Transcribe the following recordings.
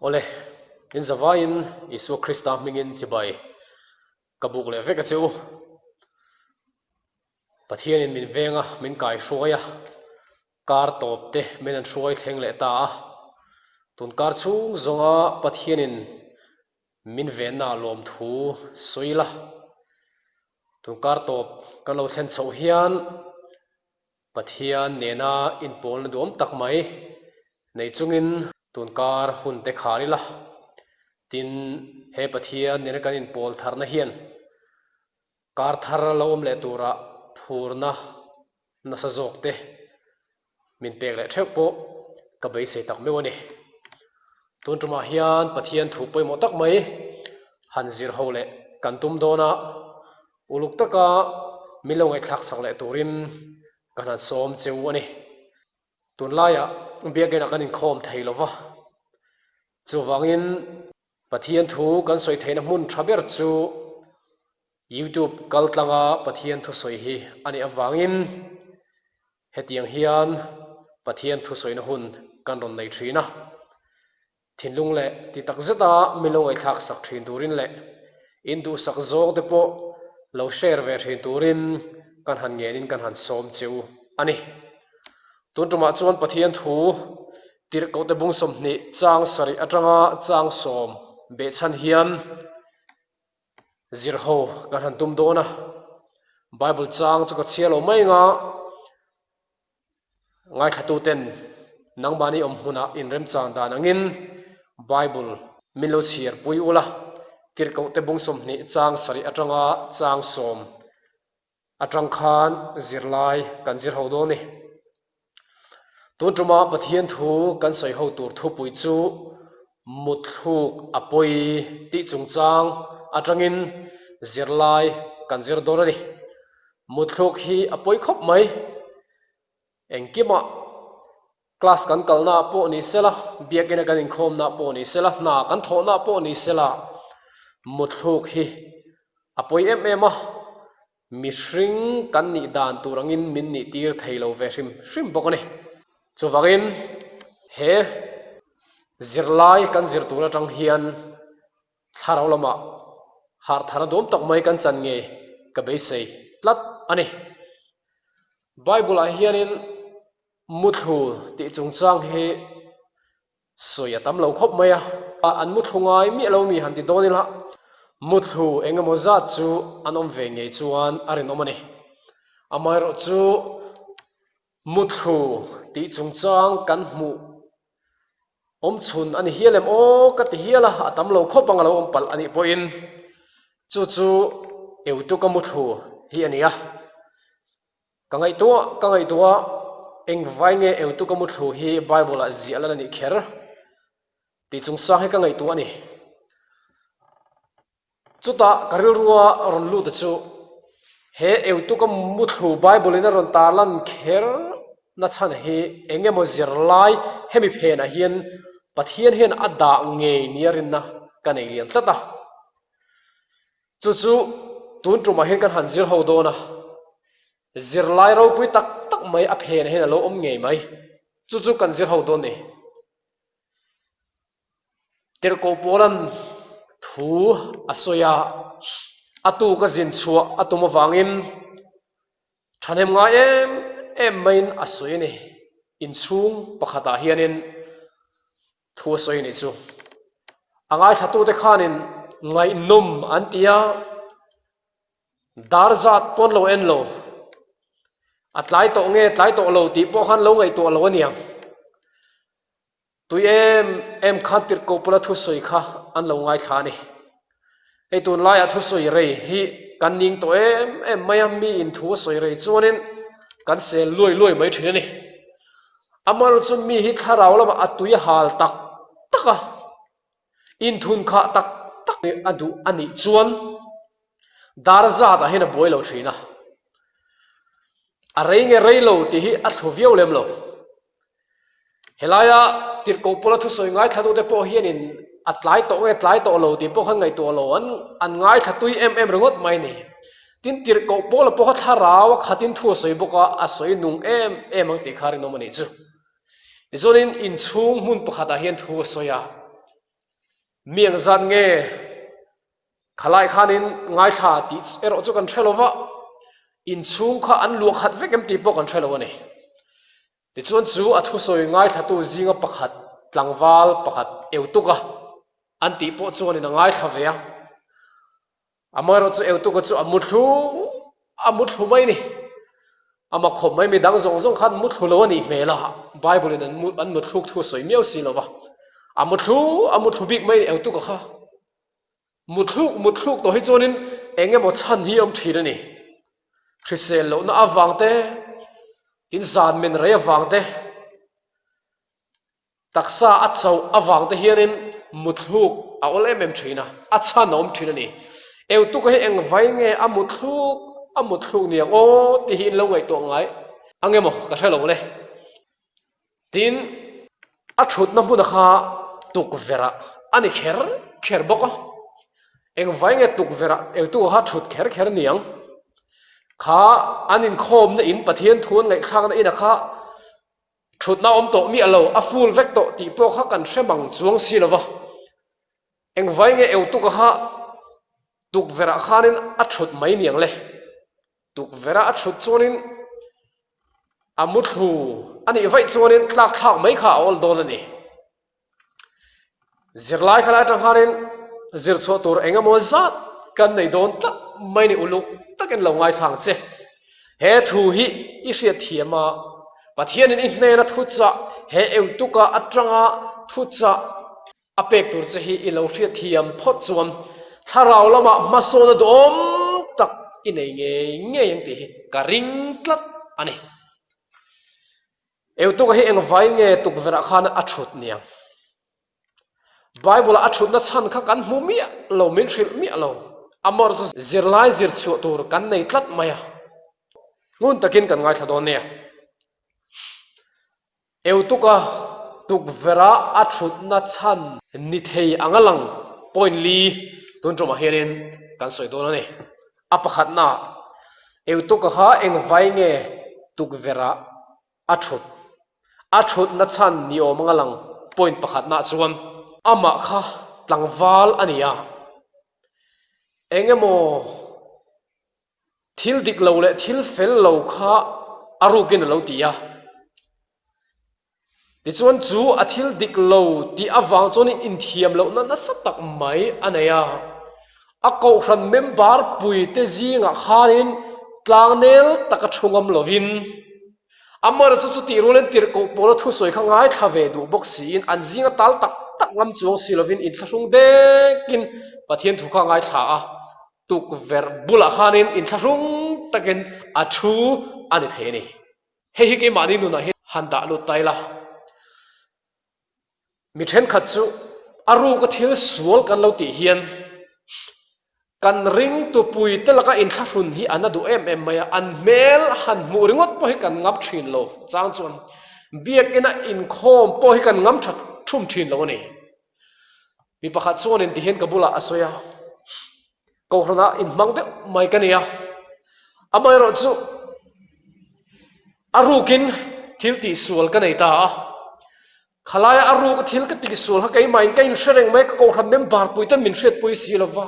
Awle, in zavaiin Isua Krista hmingin chibai ka buk leh vek a che u. Pathianin min veng a, min kai hruai a, kar tawp te min an hruai thleng leh ta a. Tun kar chhung zawnga Pathianin min venna lawmthu sawi la. Tun kar tawp kan lo thlen chhoh hian Pathian nena inpawlna duhawm tak mai nei chungin tun kar hun te khar ila. Tin, he Pathian nena kan inpawl tharna hian kar thar lo awm leh tura phurna nasa zawk te min pek leh theuh pawh ka beisei tak meuh a ni. Tun tumah hian Pathian thu pawimawh tak mai han zir ho leh kan tum dawn a, uluk taka min lo ngaihthlak sak leh turin kan han sawm cheu a ni. Tunlaiah biakinn ah kan inkhawm thei lo va, chuvangin Pathian thu kan sawi theihna hmun tha ber chu YouTube kal tlanga Pathian thusawi hi a nih avangin hetiang hian Pathian thusawina hun kan rawn nei thin a. Thinlung leh ti tak zeta min lo ngaihthlak sak thin turin leh in duhsak zawng te pawh lo share ve thin turin kan han ngenin kan han sawm che u a ni. Tun tumah chuan Pathian thu Tirhkohte bung 20 chang sarih atanga chang sawm behchhan hian Zir ho kan han tum dawn a, Bible chang chu ka chhiar lo mai anga ngaithlatuten nangmahni awm hmunah inremchang dan angin Bible min lo chhiar pui ula, Tirhkohte bung 20 chang sarih atanga chang sawm atang khan zirlai kan zir ho dawn a ni. Tun tuma Pathian thu kan sawi ho tur thupui chu mutthluk a pawi tih chungchang atangin zirlai kan zir dawn a ni. Mutthluk hi a pawi khawp mai. Engkimah class kan kalnaah pawh ni sela, biakina kan inkhawmnaah pawh ni sela, hna kan thawhnaah pawh ni sela mutthluk hi a pawi em em a. Mihring kan nih dan tur angin min nih tir thei lo ve hrim hrim bawk a ni. Chuvangin he zirlai kan zir tur atang hian thlarau lamah harh thar duam tak mai kan chan nge ka beisei tlat a ni. Bible ah hianin muthlu tih chungchang hi Sawi a tam lo khawp mai a, an muthlu ngai miah lo mi han ti dawn ila, muthlu eng emaw zat chu an awm ve ngei chuan a rinawm a ni. Amaherawh chu muthlu tih chungchang kan hmuh awm chhun a ni hial em aw ka ti hial a, a tam lo khawp ang a lo awm palh a nih pawhin chu chu Eutuka muthlu hi a ni a. Ka ngaihtuah, ka ngaihtuah, engvai nge Eutuka muthlu hi Bible ah ziah lan a nih kher? Tih chungchang hi ka ngaihtuah a ni. Chutah ka rilrua rawn lut a chu, he Eutuka muthlu Bible in a rawn tar lan kher na chhan hi eng emaw zirlai hemi phenah hian Pathian hian a dah ngei nia rinna ka nei lian tlat a. Chu chu tun tumah hian kan han zir ho dawn a, zirlai ropui tak tak mai a phenah hian a lo awm ngei mai. Chu chu kan zir ho dawn ni. Tirhkoh Paula'n thu a sawi a, a tuk a zin chhuah a tum avangin thahnem ngai em em maiin a sawi a ni. Inchhung pakhatah hianin Thu a sawi nih chu. A ngaithlatute khanin ngaihnawm an ti a, dar zat pawn lo en lo, a tlai tawh nge tlai tawh lo tih pawh khan lo ngaihtuah lo a niang. Tui em em khan tirhkoh pawla thusawi kha an lo ngaithla a ni. Hei tunlaiah thusawi rei hi kan ning tawh em em mai a, mi in thu a sawi rei chuanin kan sel luai luai mai thin a ni. Amaherawhchu chu mi hi thlarau lamah a tui a hal tak tak a, inthun khah tak tak a duh a nih chuan dar zatah hian a buai lo thin a, a rei nge rei lo tih hi a thlu viau lem lo. Helaia tirhkoh pawla thusawi ngaithlatute pawh hianin a tlai tawh nge tlai tawh lo tih pawh khan ngaihtuah lo an an ngaithla tui em em ringawt mai a ni. Tin, tirhkoh pawla pawh kha thlarau a khatin thu a sawi bawk a, a sawi nung em em ang tih kha rinawm a nih chu. Tichuanin inchhung hmun pakhatah hian thu a sawi a. Mi engzat nge khalai khanin ngaithla tih erawh chu kan hre lo va, inchhung kha an luah khat vek em tih pawh kan hre lo a ni. Tichuan chu a thusawi ngaithlatu zinga pakhat tlangval pakhat eutuk a an tih pawh chuanin a ngaithla ve a. Amaherawhchu Eutuka chu a muthlu a muthlu mai ni. Ama khawp mai midang zawng zawng khan muthlu lo a nih hmel a, Bible in an an muthluk thu a sawi miau si lo va. A muthlu a muthlu bik mai ni Eutuka kha. Muthluk muthluk tawh hi chuanin eng emaw chhan hi a awm thin a ni. Hrisel lohna avang te, tin zan men rei avang te, Taksa a chauh avang te hianin muthluk a awl em em thin a, a chhan a awm thin a ni. Eutuka hi eng vai nge a muthluk a muthluk ni ang aw tih hi in lo ngaihtuah ngai ang emaw ka hre lo le. Tin, a thutna hmuna kha tukverh ah a ni kher kher bawk a, eng vai nge tukverh ah eutuka kha thut kher kher ni ang. Kha an inkhawmna in Pathian thu an ngaihthlakna inah kha Thutna awm tawh miah lo, a full vek tawh tih pawh kha kan hre mang chuang si lo va. Engvai nge Eutuka kha tukverhah khanin a thut mai niang le. Tukverha a thut chuanin a muthlu a nih vaih chuanin tlak thlak mai kha a awl dawn a ni. Zirlai kha lai atang khanin zir chhuah tur eng emaw zat kan nei dawn tlat mai ni uluk takin lo ngaithlang che. He thu hi i hriat thiam a, Pathianin i hnena thuchah he eutuka atanga thuchah a pek tur che hi i lo hriat thiam phawt chuan thlarau lamah hmasawna duhawm tak i nei ngei ngei ang tih hi ka ring tlat a ni. Eutuka hi engvai nge tukverh ah khan a thut niang? Bible ah a thutna chhan kha kan hmu miah lo, min hrilh miah lo. Amor chu zirlai zir chhuah tur kan nei tlat mai a, ngun takin kan ngaithla dawn nia. Eutuka tukverh ah a thutna chhan ni thei anga lang point li tun tumah hianin kan sawi dawn a ni. A pakhatna, Eutuka kha engvai nge tukverh ah a thut? A thutna chhan ni awm anga lang point pakhatna chuan amah kha tlangval a ni a, eng emaw thil dik lo leh thil fel lo kha a rukin a lo ti a. Tichuan chu a thil dik lo tih avang chuan inthiam lohna nasa tak mai a nei a. A kohhran member puite zingah khanin tlangnel taka thu ngam lovin amaherawhchu chu chutih rualin tirhkoh pawla thusawi kha ngaithla ve duh bawk siin an zinga tal tak tak ngam chuang si lovin inthlahrung dekin Pathian thu kha a ngaithla a. Tukverh bulah khanin inthlahrung takin a thu a ni thei a ni. Hei hi keimahni nunah hian han dah lut ta ila, mi thenkhat chu a ruka thil sual kan lo tih hian kan ringtupui te laka inthlahrun hi an a duh em em mai a, an hmel han hmuh ringawt pawh hi kan ngam thin lo chang chuan biakina inkhawm pawh hi kan ngam tha thum thin lo a ni. Mi pakhat chuanin tihian ka bulah a sawi a, Kohhranah inhmang deuh mai ka ni a, amaherawh chu a rukin thil tihsual ka nei ta a, khalaia a ruka thil ka tihsual kha keimahin ka inhre reng mai, ka kohhran member pui ten min hriatpui si lo va,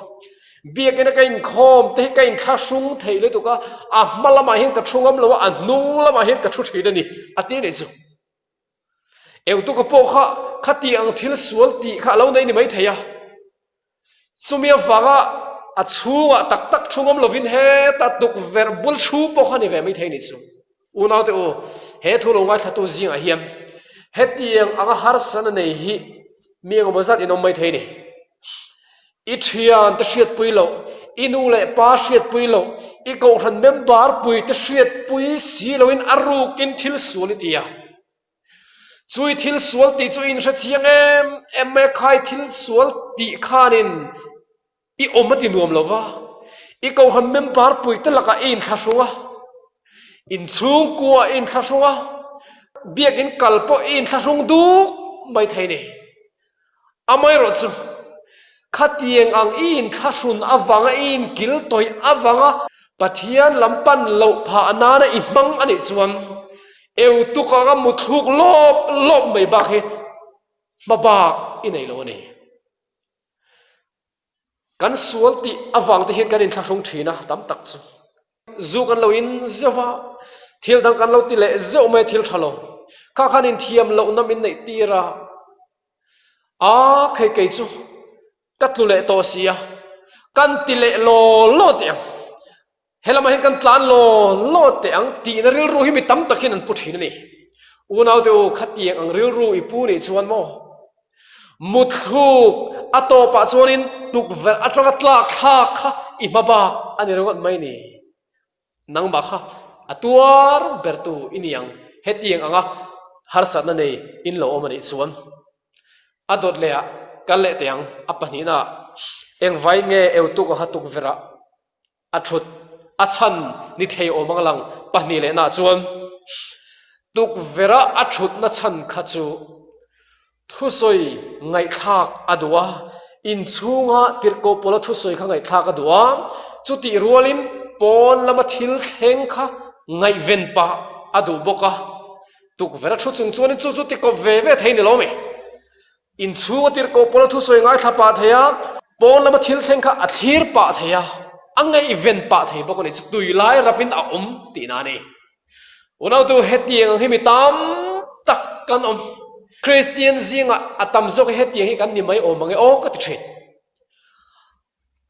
biakina ka inkhawm te hi ka inthlahrung thei lutuk a, a hma lamah hian ka thu ngam lo a, a hnung lamah hian ka thu thin a ni, a ti a nih chu. Eutuka pawh kha khati ang thil sual tih kha a lo nei ni maithei a, chumi avanga a chhungah tak tak thu ngam lovin heta tukverh bul thu pawh kha ni ve maithei ni chu. Unaute u, he thu lo ngaithlatu zingah hian hetiang anga harsatna nei hi mi engemaw zat in awm maithei ni. I thiante hriatpui loh, i nu leh pa hriatpui loh, i kohhran member puite hriatpui si loin a rukin thil sual i ti a. Chui thil sual tih chu i inhre chiang em em mai a, khai thil sual tih khanin i awm a ti nuam lo va, i kohhran member puite lakah i inthlahrung a, inchhungkua i inthlahrung a, biakin kal pawh i inthlahrung duk mai thei ni. Amaherawh chu, khatiang ang i inthlahrun avanga i inkil tawih avanga Pathian lam pan loh phah nana i hmang a nih chuan eutuk anga muthluk lawp lawp mai bak hi hma bak i nei lo a ni. Kan sual tih avang te hian kan inthlahrung thin a, tam tak chu. Zu kan lo in zeuh va, thil dang kan lo ti leh zeuh mai a thil tha lo. Kha khan inthiam lohna min neih tir a, a khei kei chu ka tlu leh tawh si a, kan ti leh law law teh ang. He lamah hian kan tlan law law teh ang tihna rilru hi mi tam tak hian an pu thin a ni. Unaute u, khatiang ang rilru i pu nih chuan maw? Muthluk a tawpah chuanin tukverh atanga tlak thlak kha i hma bak a ni ringawt mai ni. Nangmah kha a tuar bertu i ni ang. Hetiang anga harsatna nei in lo awm a nih chuan a dawt lehah kal leh teh ang. A pahnihnaah engvai nge eutuk a kha tukverhah A thut a chhan ni thei awm ang lang pahnih leh nah chuan tukverha a thutna chhan kha chu thusawi ngaihthlak a duh a, inchhunga tirhkoh pawla thusawi kha ngaihthlak a duh a, chutih rualin pawn lama thil thleng kha ngaihven pah a duh bawk a, tukverha thu chung chuanin chu chu tikawp ve ve thei ni lo mi. Inchhung a tirhkoh pawl a thusawi ngaithla pah thei a, pawn lama thil thleng kha a thlir pah thei a, a ngaihven pah thei bawk a ni. Chu tui lai rapin a awm tihna a ni. Unautu, hetiang ang hi mi tam tak kan awm. Kristian zingah a tam zawk hi hetiang hi kan ni mai awm ang e aw ka ti thin.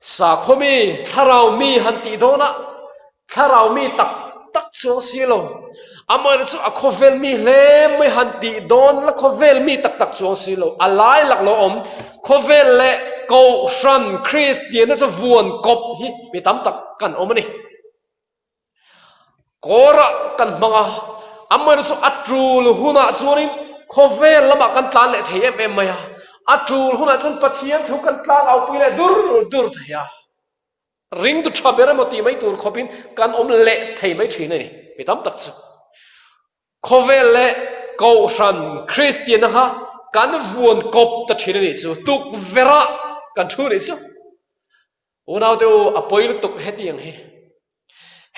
Sakhaw mi, thlarau mi han tih dawnah thlarau mi tak tak chuang si lo. Amaherawh chu a khawvel mi hle mai han tih dawn la khawvel mi tak tak chuang si lo. A lai lak lo awm. Khawvel leh Kohhran Kristianna chu vuan kawp hi mi tam tak kan awm a ni. Kawrah kan hmang a, amaherawh chu a tul hunah chuanin khawvel lamah kan tlan leh thei em em mai a, a tul hunah chuan Pathian thu kan tlang aupui leh dur dur thei a, ringtu tha ber emaw tih mai tur khawpin kan awm leh thei mai thin a ni, mi tam tak chu. Khawvel leh Kohhran Kristianna kha kan vuan kawp ta thin a nih chu, tukverhah kan thu nih chu. Unaute u, a pawi lutuk hetiang hi.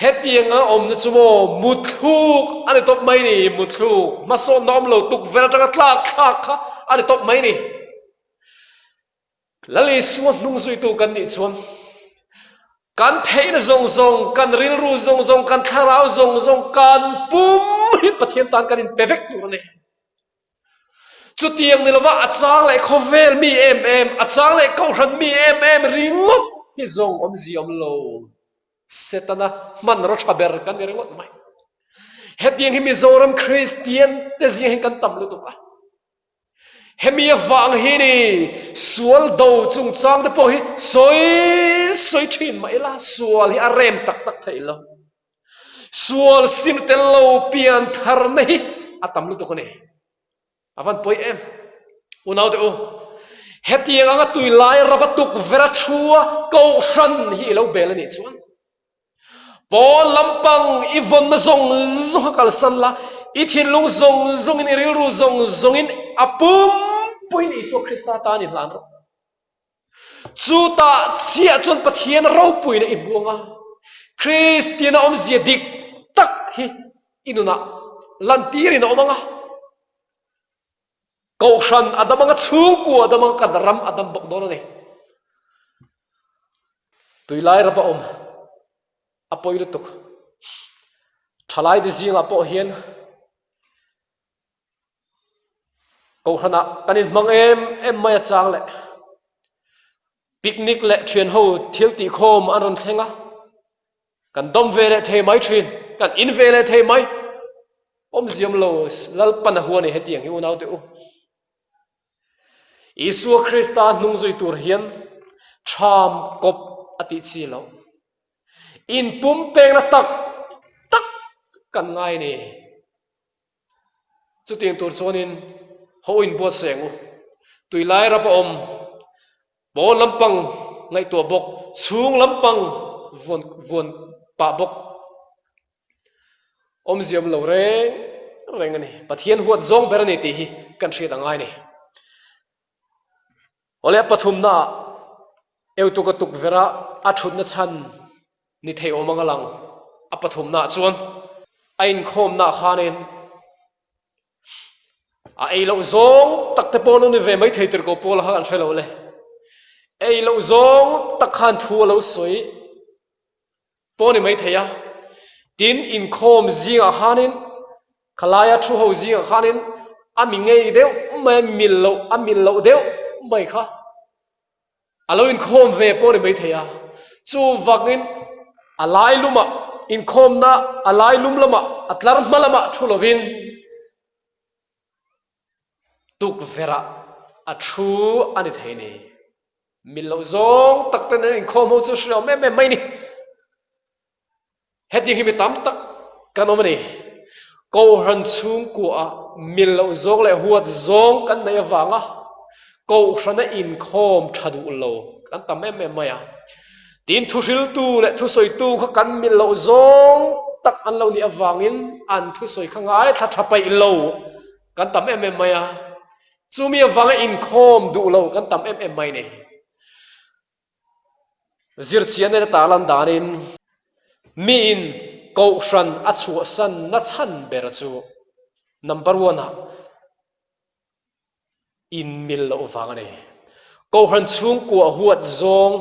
Hetianga awmna chu maw muthluk a ni tawp mai ni, muthluk hmasawnna awm lo tukverh atanga tlak thlak kha a ni tawp mai ni. Lal Isua hnung zuitu kan nih chuan kan theihna zawng zawng, kan rilru zawng zawng, kan thlarau zawng zawng, kan pum hi Pathian tan kan inpe vek tur a ni. Chutiang ni lova a chang leh khawvel mi em em, a chang leh kohhran mi em em ringawt hi zawng awmzia awm lo. Setana hmanraw tha ber kan ni ringawt mai. Hetiang hi Mizoram Kristian te zing hi kan tam lutuk a. Hemi avang hi ni sual do chungchang te pawh hi sawi sawi thin mah ila sual hi a rem tak tak theih lo. Sual sim tel lo pian tharna hi a tam lutuk a ni. A van pawi em? Unaute u, hetiang anga tui lai rapa tukverh a thu a kohhran hi i lo bel a nih chuan pawn lampang i vawnna zawng zawng a kalsan la, i thinlung zawng zawngin i rilru zawng zawngin a pumpuiin Isua Krista tan i hlan rawh. Chutah chiah chuan Pathian ropuina i hmu ang a, Kristiana awmzia dik tak hi i nunah lantirin a awm ang a, Kohhran a dam ang a, chhungkua a dam ang a, kan ram a dam bawk dawn a ni. Tuilai rap a awm, a pawi lutuk. Thalaite zingah pawh hian Kohhranah kan inhmang em em mai a chang leh picnic leh thian ho thil tih khawm an rawn thleng a, kan dawm ve leh thei mai thin, kan in ve leh thei mai. Awmziam lo Lalpan a hua ni hetiang hi unaute u. Isua Krista hnung zui tur hian tham kawp a tih chi loh. Inpumpekna tak tak kan ngai ni. Chutiang tur chuanin haw inbuatsaih ang u. Tuilai rap a awm, pawn lampang ngaihtuah bawk, chhung lampang vuan vuan pah bawk. Awmzia awm lo reng reng a ni. Pathian huat zawng ber a ni tih hi kan hriat a ngai a ni. Awle a pathumnaah Eutuka tukverha a thutna chhan ni thei awm ang a lang. A pathumnaah chuan a inkhawmnaah khanin a ei loh zawng tak te pawh lo ni ve mai thei tir ko Paula kha kan hre lo le. Ei loh zawng tak khan thu a lo sawi pawh a ni maithei a. Tin, inkhawm zingah khanin, khalaia thu ho zingah khanin a mi ngei deuh mai a, mil loh, a mil loh deuh mai kha a lo inkhawm ve pawh a ni maithei a. Chuvangin a lai lumah inkhawmna a lai lum lamah a tlar hma lamah thu lovin, Tukverh-ah a thu a ni thei ni. Mil loh zawng tak ten an inkhawm ho chu hre awm em em mai ni. Hetiang hi mi tam tak kan awm a ni. Kohhran chhungkuaah mil loh zawng leh huat zawng kan neih avanga Kohhrana inkhawm tha duh lo kan tam em em mai a. Tin, thuhriltu leh thusawitu kha kan mil loh zawng tak an lo nih avangin an thusawi kha ngaithla tha paih lo kan tam em em mai a. Chumi avanga inkhawm duh lo kan tam em em mai a ni. Zirchian nen a tarlan danin miin Kohhran a chhuahsan nachhan ber chu number one ah inmil loh vang a ni. Kohhran chhungkua huat zawng,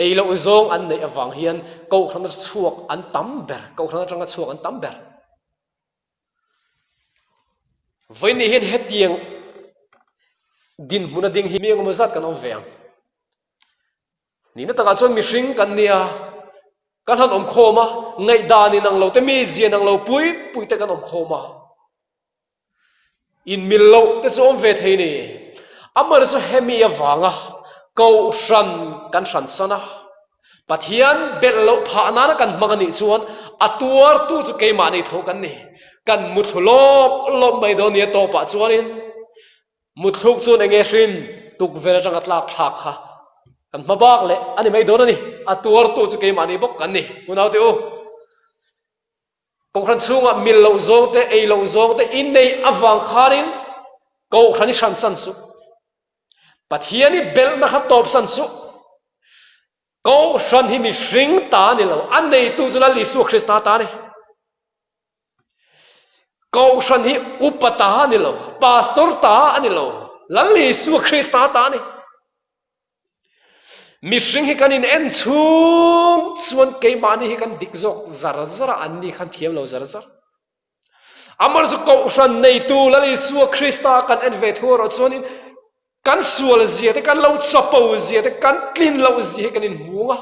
ei loh zawng an neih avang hian Kohhran chhuak an tam ber, Kohhran atanga chhuak an tam ber. Vawiin hian hetiang dinhmun a ding hi mi engemaw zat kan awm ve ang. Nihna takah chuan mihring kan nia, kan han awm khawm a, ngaihdan inang lo te, mizia inang lo pui pui te kan awm khawm a. Inmil loh te chu awm ve thei ni. Amaherawhchu chu hemi avanga Kohhran kan hran san a, Pathian belh loh phah nana kan hmang a nih chuan a tuartu chu keimahni tho kan ni. Kan muthlu lawp lawp mai dawn nia tawpah chuanin muthluk chuan enge hrin tukverh atanga tlak thlak kha kan hma bak leh a ni mai dawn a ni. A tuartu chu keimahni bawk kan ni. Unaute u. Kohhran chhungah mil loh zawng te, ei loh zawng te inneih avang khanin Kohhran i hransan suh. Pathian i belhna kha tawpsan suh. Kohhran hi mihring ta a ni lo, a neitu chu Lal Isua Krista ta a ni. Kohhran hi upa ta a ni lo, pastor ta a ni lo, Lal Isua Krista ta a ni. Mihring hi kan in en chhung chuan keimahni hi kan dik zawk zar zar a, anni khan thiam lo zar zar. Amar chu Kohhran neitu Lal Isua Krista kan en ve thu erawh chuanin kan sual zia te, kan lo chapo zia te, kan tlin loh zia hi kan inhmung a.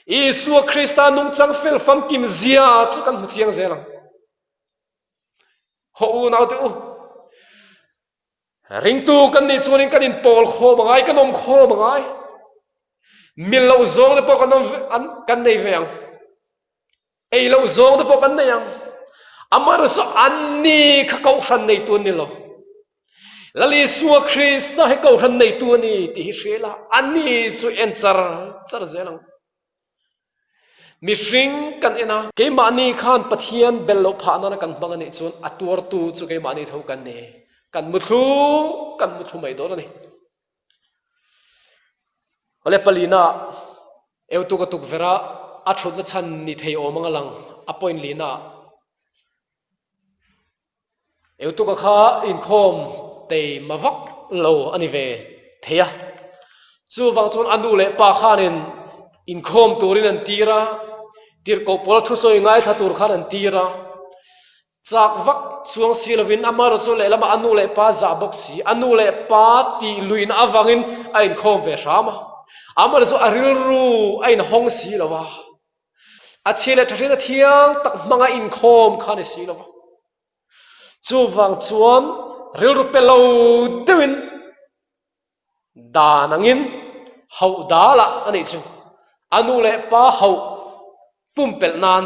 Isua Krista nungchang fel famkim zia chu kan hmu chiang zel ang. Hawh u naute u. Ringtu kan nih chuanin kan inpawl khawm a ngai, kan awm khawm a ngai. Mil loh zawng te pawh kan awm an kan nei ve ang. Ei loh zawng te pawh kan nei ang. Amaherawh chu anni kha kohhran neitu an ni lo. Lal Isua Krista hi kohhran neitu a ni tih hi hria ila, anni chu en char char zel ang. Mihring kan en a, keimahni khan Pathian bel loh phah nana kan hmang a nih chuan a tuartu chu keimahni tho kan ni. Kan muthlu, kan muthlu mai dawn a ni. Awle palina eutuk a tukverh a, a thutna chhan ni thei awm ang a lang a point lina ah. Eutuka kha inkhawm teima vak lo a ni ve thei a, chuvang chuan a nu leh pa khanin inkhawm turin an tir a, tirhkoh pawl thusawi ngaithla tur khan an tir a, chak vak chuang si lovin amaherawh chu lehlamah a nu leh pa zah bawk si, a nu leh pa tih luihna avangin a inkhawm ve hram a, amaherawh chu a rilru a inhawng si lo a. A chhia leh ṭha hriatna thiang tak hmanga inkhawm kha a ni si lo va. Chuvang chuan rilru pe lo deuhin dan angin hauh dalah a nih chu. A nu leh pa hauh pumpelh nan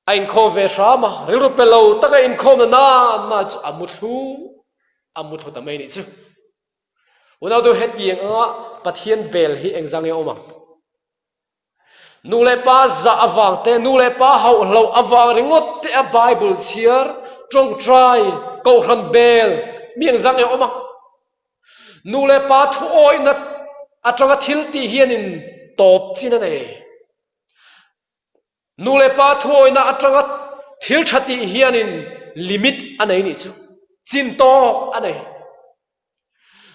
a inkhawm ve hram a, rilru pe lo taka inkhawmna nana chu a muthlu a muthlu ta mai a nih chu. Unau hetiang anga Pathian bel hi engzang nge a awm ang? Nu leh pa zah avang te, nu leh pa hauhloh avang ringawt te a Bible chhiar, tawngtai, kohhran bel mi engzang nge awm ang? Nu leh pa thuawihna atanga thil tih hianin tawp chin a nei. Nu leh pa thuawihna atanga thil tha tih hianin limit a nei nih chu, chin tawk a nei.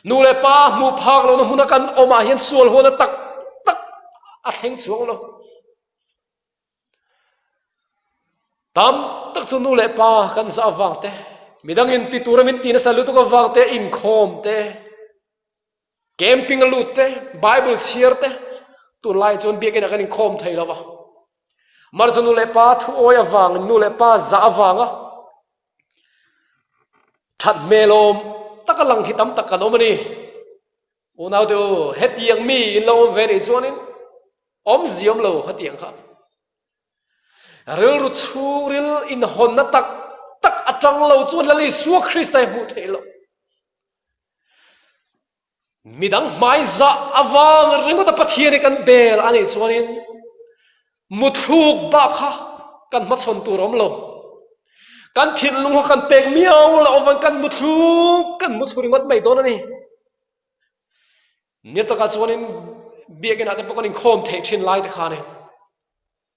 Nu leh pa hmuh phak lohna hmuna kan awmah hian sual huana tak tak a thleng chuang lo. Tam tak chu nu leh pa kan zah avang te, midangin ti tura min ti nasa lutuk avang te, inkhawm te, Camping a lut te, Bible chhiar te, tunlai chuan biakinah kan inkhawm thei lo va. Mar chu nu leh pa thu awi avangin, nu leh pa zah avanga that hmelawm taka lang hi tam tak kan awm a ni. Unau te u, hetiang mi in lo awm ve nih chuanin awmzia awm lo hetiang kha. Rilru chhungril inhawnna tak tak atang lo chuan Lal Isua Krista hi hmuh theih loh. Midang hmaizah avang ringawt a Pathian hi kan bel a nih chuanin muthluk bak kha kan hmachhawn tur a awm lo. Kan thinlung kha kan pek miau loh avangin kan muthluk kan muthlu ringawt mai dawn a ni. Nir takah chuanin biakinah te pawh kan inkhawm theih thin lai te khanin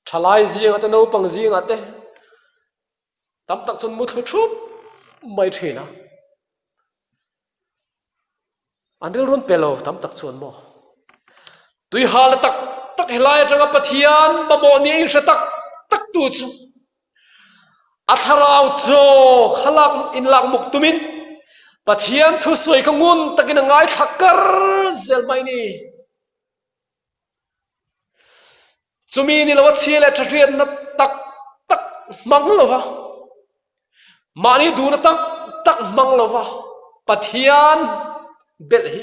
thalai zingah te naupang zingah te tam tak chuan muthlu thup mai thin a. An rilrun pe lo tam tak chuan maw? Tuihala tak tak helai atanga Pathian mamawh nia inhre tak tak tu chu a thlarau chaw kha lak inlak muk tumin Pathian thusawi kha ngun takin a ngaithla kar zel mai ni. Chumi ni lova chhia leh ṭhahriatna tak tak hmang lova, mahni duhna tak tak hmang lova Pathian belh hi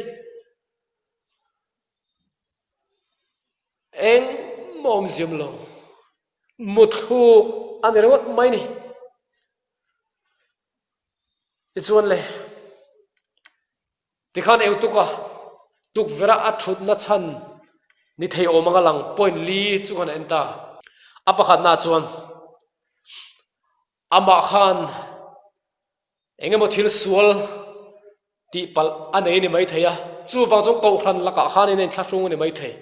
engmah awmziam lo, muthluk a ni ringawt mai ni. Tichuan le. Tikhan Eutuka tukverh a thutna chhan ni thei awm anga lang point li chu khan a en ta. A pakhatna chuan amah khan eng emaw thil sual tih palh a nei ni mai thei a, chuvang chuan kohhran lakah khanin a inthlahrung a ni mai thei.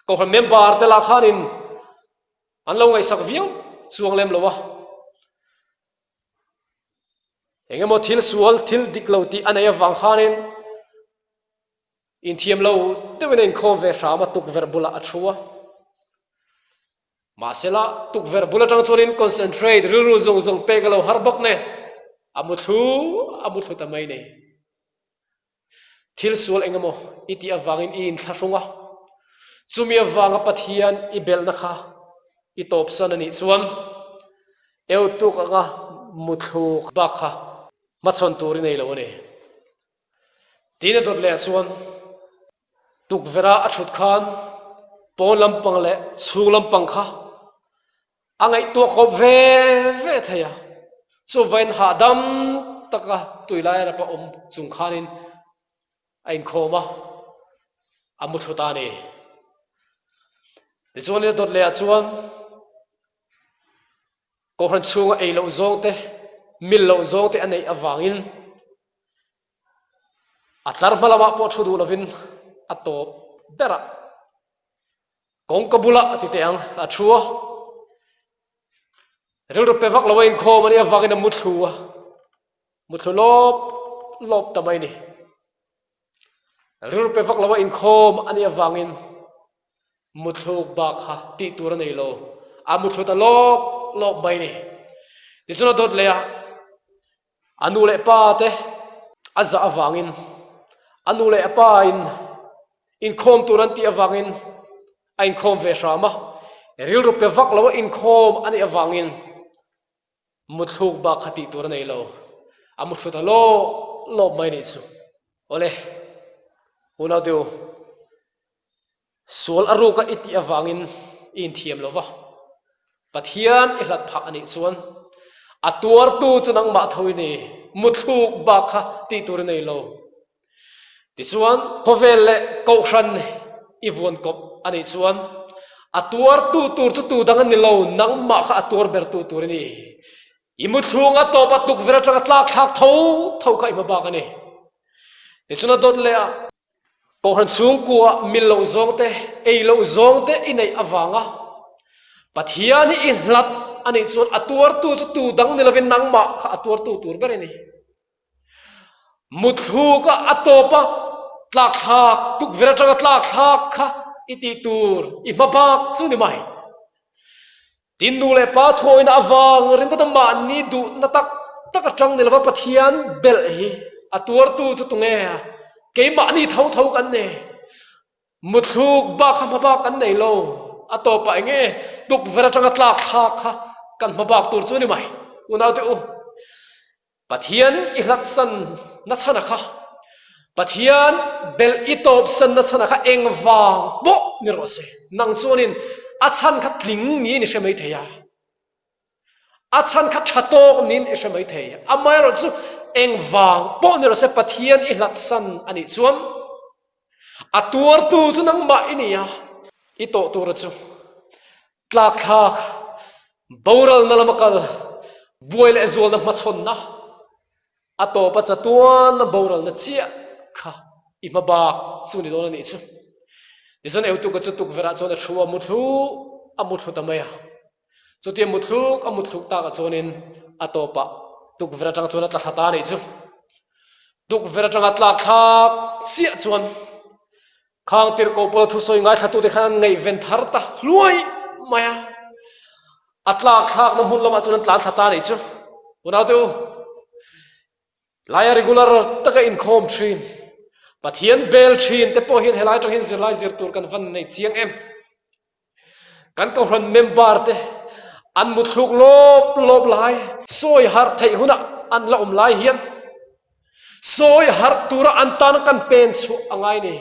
Kohhran member te lah khanin an lo ngaihsak viau chuang lem lo a. Eng emaw thil sual, thil dik lo tih a nei avang khanin inthiam lo deuhin a inkhawm ve hram a, tukverh bulah a thu a. Mahsela, tukverh bul atang chuanin concentrate, rilru zawng zawng pek a lo har bawk nen, a mu thlu, a mu thlu ta mai ni. Thil sual eng emaw i tih avangin i inthlahrung a, chumi avanga Pathian i belhna kha i tawpsan a nih chuan eutuk anga muthluk bak kha hmachhawn tur i nei lo a ni. Tiin a dawt leh chuan tukverha a thut khan pawn lampang leh chhung lampang kha A ngaihtuah khawp ve ve thei a, chuvain hahdam taka tuilai rapa awm chung khanin a inkhawm a, a mu thlu ta a ni. Tichuan a dawt lehah chuan Kohhran chhunga ei loh zawng te, mil loh zawng te a neih avangin a tlar hma lamah pawh thu duh lovin a tawp berah Kawngka bulah a ti teh ang, a thu a. Rilru pe vak lo a inkhawm a nih avangin a muthlu a, muthlu lawp lawp ta mai ni. Rilru pe vak lo a inkhawm a nih avangin muthluk bak kha tih tur a nei lo, a muthlu ta lawp lawp mai ni. Tichuan a dawt leh a, a nu leh pa te a zah avangin a nu leh a pa in Inkhawm tur an tih avangin a inkhawm ve hram a, rilru pe vak lo a inkhawm a nih avangin muthluk bak kha tih tur a nei lo, a muthlu ta lawp lawp mai nih chu. Awle, unau deuh, sual a ruk a i tih avangin i inthiam lo va, Pathian i hlat phah a nih chuan a tuartu chu nangmah tho i ni, muthluk bak kha tih tur i nei lo. Tichuan, khawvel leh kohhran i vuan kawp a nih chuan a tuartu tur chu tu dang a ni lo, nangmah kha a tuar bertu tur i ni. I muthlung a tawp a tukverh atanga tlak thlak tho tho kha i hma bak a ni. Tichuan a dawt leh a. Kohhran chhungkua mil loh zawng te, ei loh zawng te i neih avanga Pathian hi i hlat a nih chuan a tuartu chu tu dang ni lovin nangmah kha a tuartu tur ber i ni. Muthluk a a tawp a tlak thlak, tukverh atanga tlak thlak kha i tih tur i hma bak chu ni mai. Tin nu leh pa thuawina avang ringawta mahni duhna tak tak atang ni lova Pathian belh hi a tuartu chu tunge a, keimahni tho tho kan ni. Muthluk bak kha hma bak kan nei lo, a tawpah eng nge tukverh atanga tlak thlak kha kan hma bak tur chu ni mai. Unaute u. Pathian i hlatsan nachhan a kha, Pathian belh i tawpsan nachhan a kha engvang pawh ni rawh se. Nang chuanin a chhan kha tling niin i hre mai thei a, a chhan kha tha tawk niin i hre mai thei. Amaherawh chu engvang pawh ni rawh se Pathian i hlatsan a nih chuan a tuartu chu nangmah i ni a, i tawh tura chu Tlakthlak, boralna lama kal, buai leh zualna hmachhawnna, a tawpa chatuanna boralna chiah kha i hma bak chu ni dawn a nih chu. Tichuan Eutuka chu tukverhah chuan a thu a, muthluk a muthlu ta mai a. Chutia muthluk a muthluk takah chuanin a tawpah tukverh atang chuan a tla thla ta a nih chu. Tukverh atanga tlakthlak chiah chuan Khang tirhkoh pawl thusawi ngaithlatute khan an ngaihven thar ta hluai mai a, a tlak thlakna hmun lamah chuan an tlan thla ta a nih chu. Unaute u, laia regular taka inkhawm thin, Pathian bel thin te pawh hian helai atang hian zirlai zir tur kan van nei chiang em? Kan kohhran member te an muthluk lawp lawp lai, sawi harh theih hunah an la awm lai hian sawi harh tura an tan kan pen chhuah a ngai ni.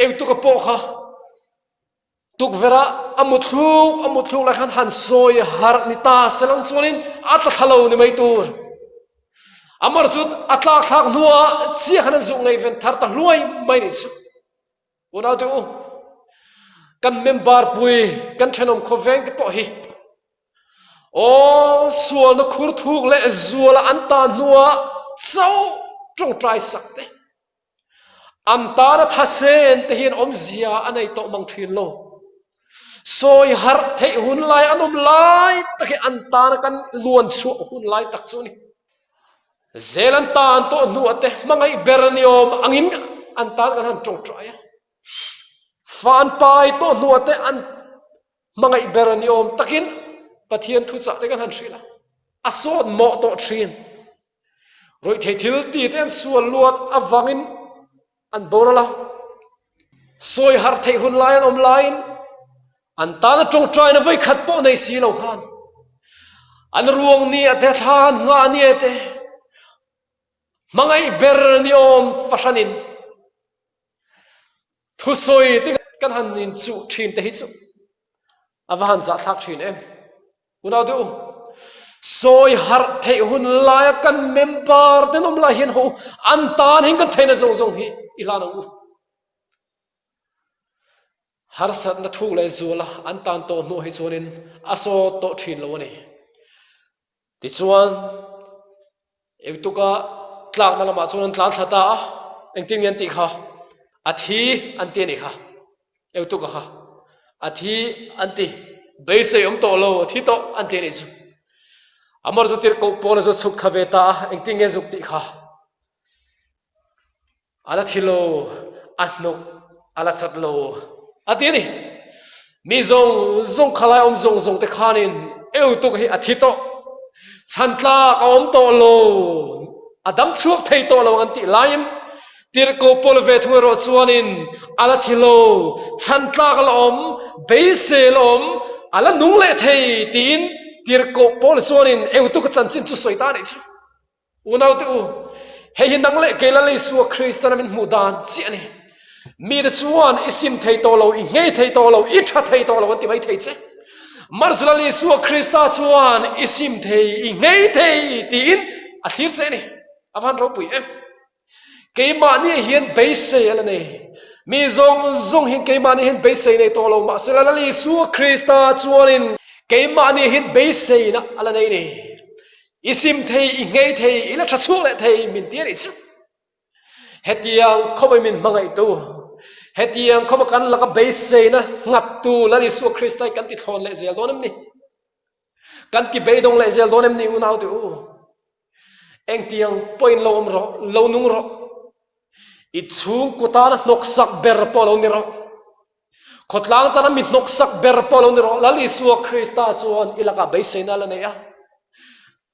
Engtuka pawh kha tukverh ah a muthluk a muthluk lai khan han sawi harh ni ta se lang chuanin a tla thla lo ni mai tur. Amaherawhchu a tlak thlak hnuah chiah khan an zuh ngaihven thar ta hluai mai nih chu. Unaute u, kan member pui, kan thenawm khawveng te pawh hi aw sualna khur thuk leh zuala an tan hnuah chauh tawngtai sak te, an tana thasen te hian awmzia a nei tawh mang thin lo. Sawi harh theih hun lai an awm lai tak hi an tana kan luan chhuah hun lai tak chu a ni. Zel an tan tawh hnuah te hmangaih ber ni awm angin an tan kan han tawngtai a. Fa an pai tawh hnuah te an hmangaih ber ni awm takin Pathian thuchah te kan han hrilh a. A sawt mawh tawh thin. Ruihthei thil ti te an sual luat avangin an boral a. Sawi harh theih hun lai an awm laiin An tana tawngtaina vawikhat pawh nei si lo khan an ruang ni a te thla an nghah ni a te hmangaih ber ni awm fahranin thusawi te kan han inchuh thin te hi chu a va han zahthlak thin em. Unau te u, sawi harh theih hun laia kan member ten awm lai hian haw u, an tan hian kan theihna zawng zawng hi i hlan ang u. Harsatna thuk leh zuala an tan tawh hnuah hi chuanin a sawt tawh thin lo a ni. Tichuan, Eutuka tlakna lamah chuan an tlan thla ta a, engtin nge an tih kha? A thi an ti a nih kha. Eutuka kha a thi an ti, beisei awm tawh lo, a thi tawh an ti a nih chu. Amar chu tirhkoh pawn a zu chhuk thla ve ta a, engtin nge zuk tih kha? A la thi lo, a hnuk a la chat lo a ti a ni. Mi zawng zawng khalai awm zawng zawng te khanin Eutuk hi a thi tawh, chhan tlak a awm tawh lo, a dam chhuak thei tawh lo an tih laiin Tirhkoh Paul ve thung erawh chuanin a la thi lo, chhan tlak a la awm, beisei a la awm, a la nung leh thei tiin Tirhkoh Paul chuanin Eutuk a chanchin chu sawi ta a nih chu. Unaute u, hei hi nang leh kei Lal Isua Kristana min hmuh dan chiah a ni. Mite chuan i sim thei tawh lo, i nghei thei tawh lo, i tha thei tawh lo an ti mai thei che. Mahse Lal Isua Krista chuan i sim thei, i nghei thei tiin a thlir che a ni. A van ropui em! Keimahni hian beisei a la nei. Mi zawng zawng hian keimahni hian beisei nei tawh lo mahse Lal Isua Krista chuanin keimahni hian beiseina a la nei a ni. I sim thei, i nghei thei, i la tha chhuak leh thei min ti a nih chu. Hetiang khawmai min hmangaihtu, hetiang khawma kan laka beiseina nghattu Lal Isua Krista hi kan ti thlawn leh zel dawn em ni? Kan ti beidawng leh zel dawn em ni unaute u? Engtiang pawhin lo awm rawh, lo nung rawh. I chhungkaw tana hnawksak ber pawh lo ni rawh. Khawtlang tana mi hnawksak ber pawh lo ni rawh. Lal Isua Krista chuan i lakah beiseina a la nei a.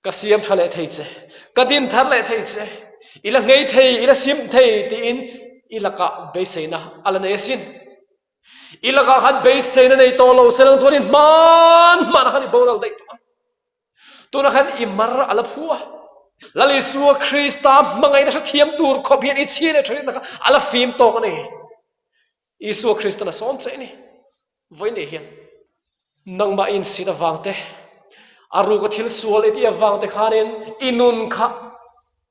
Ka siam tha leh thei che, ka din thar leh thei che, i la nghei thei, i la sim thei tiin i lakah beiseina a la nei asin. I lakah khan beiseina nei tawh lo se lang chuan i hman hmanah khan i boral daih tawh a. Tunah khan i mar a la phu a. Lal Isua Krista hmangaihna hrethiam tur khawp hian i chhia leh tharitna kha a la fim tawk a ni. Isua Kristan a sawm che a ni. Vawiin hian nangmah i insit avang te, a ruka thil sual i tih avang te khanin i nun kha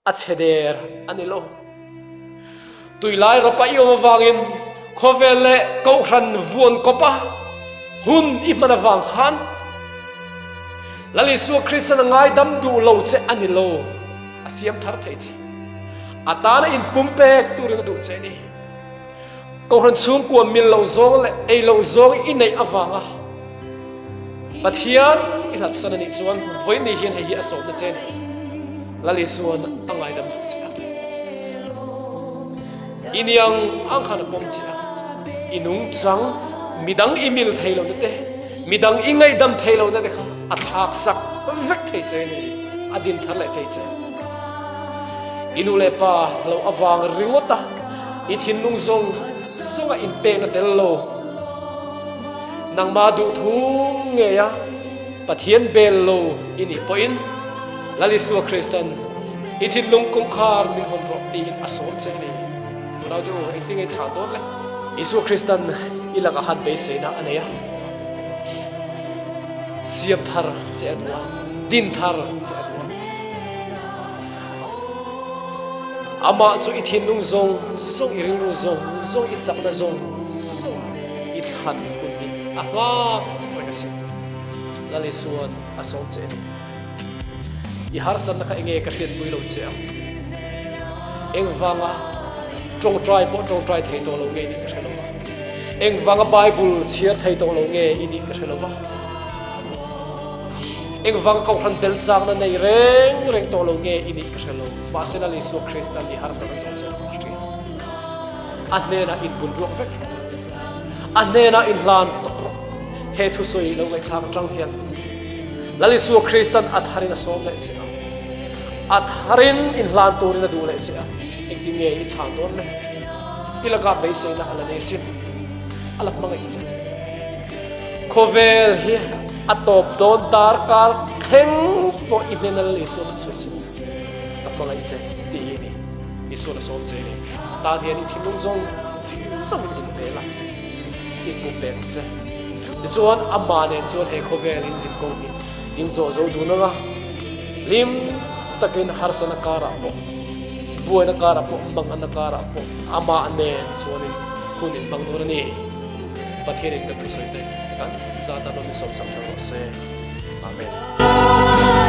A chhe der a ni lo. Tuilai rapa i awm avangin khawvel leh kohhran vuan kawpa hun i hman avang khan Lal Isua Kristan a ngaidam duh lo che a ni lo. A siam thar thei che. A tana inpumpek turin a duh che a ni. Kohhran chhungkua mil loh zawng leh ei loh zawng i neih avanga Pathian i hlatsan a nih chuan vawiin hian hei hi a sawmna che a ni. Lal Isua'n a ngaidam duh che a. I niang ang khan a pawm che a. I nungchang midang i mil thei lohna te, midang i ngaihdam thei lohna te kha a thlaksak vek thei che a ni. A din thar leh thei che. I nu leh pa lo avang ringawt a. I thinlung zawng zawnga inpekna tel lo. Nangmah duhthu ngeia Pathian bel lo i nih pawhin Lal Isua Kristan i thinlung kawngkhar min hawn rawh tiin a sawm che a ni. Unaute u, engtin nge i chhan dawn le? Isua Kristan i lakah khan beiseina a nei a, siam thar che a duh a, din thar che a duh a. Amah chu i thinlung zawng zawng, i rilru zawng zawng, i chakna zawng zawng i thlan hun hi a nghak reng a si. Lal Isua'n a sawm che a ni. I harsatna kha enge ka hriatpui lo che ang? Engvanga tawngtai pawh tawngtai thei tawh lo nge i nih ka hre lo va. Engvanga Bible chhiar thei tawh lo nge i nih ka hre lo va. Engvang kohhran bel changna nei reng reng tawh lo nge i nih ka hre lo. Mahse Lal Isua Krista mi harsatna zawng zawng kha a hria. A hnenah inbun ruak vek rawh. A hnenah inhlan tawp rawh. He thusawi lo ngaihthlak atang hian Lal Isua Kristan a tharin a sawm leh che a. A tharin inhlan turin a duh leh che a. Engtin nge i chhan dawn le? I lakah beiseina a la nei sin. A la hmangaih che. Khawvel hi a tawp dawn darkar thleng pawh i hnen a Lal Isua thusawi chu ka hmangaih che tih hi a ni. Isuan a sawm che a ni. A tan hian i thinlung zawng zawngin inhmel a, inpumpek ang che. Tichuan amah nen chuan he khawvel inzin kawng hi inzawh zo dun ang a, hlim takin harsana karah pawh, buaina karah pawh, manganna karah pawh amah nen chuanin hun inhmang dawn a ni. Pathianin kan thusawi te kan zat a rawn insawmsak theuh rawh se. Amen.